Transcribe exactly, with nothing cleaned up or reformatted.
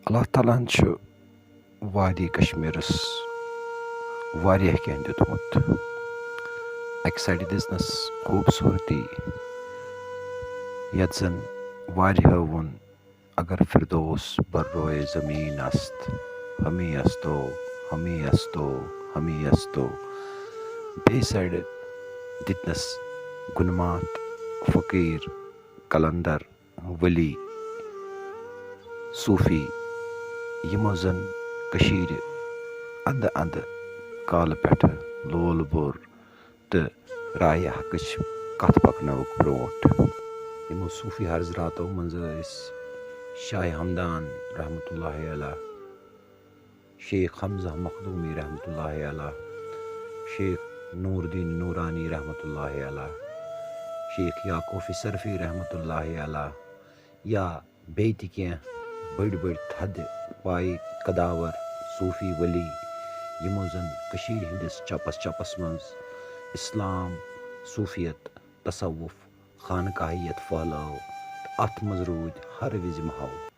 اللہ تعالیٰ ہن چھُ وادی کشمیرس واریاہ کینٛہہ دیُتمُت۔ اکہِ سایڈٕ دِژنس خوٗبصوٗرتی، یتھ زن واریاہو ووٚن، اگر فردوس بر روئے زمین است، ہمی استو، ہمی استو، ہمی استو۔ بیٚیہِ سایڈٕ دِتنس گُنماتھ، فقیٖر، قلندر، ولی، صوٗفی، یِمو زن کٔشیٖرِ اندٕ اندٕ کالہٕ پٮ۪ٹھٕ لول بوٚر تہٕ رایہِ حقٕچ کتھ پکنٲوٕکھ برونٛٹھ۔ یِمو صوٗفی حضراتو منٛزٕ ٲسۍ شاہ ہمدان رحمتہ اللہ علیہ، شیخ حمزہ مخدومی رحمتہ اللہ علیہ، شیخ نور الدین نورانی رحمتہ اللہ علیہ، شیخ یعقوب صرفی رحمتہ اللہ علیہ، یا بیٚیہِ تہِ کینٛہہ بٔڑۍ بٔڑۍ تھدِ پایہِ قداور صوٗفی ولی، یِمو زن کٔشیٖرِ ہٕنٛدِس چپس چپس منٛز اسلام، صوٗفیت، تصوف، خانقاہیت پھٔہلٲو تہٕ اتھ منٛز روٗدۍ ہر وِزِ محو۔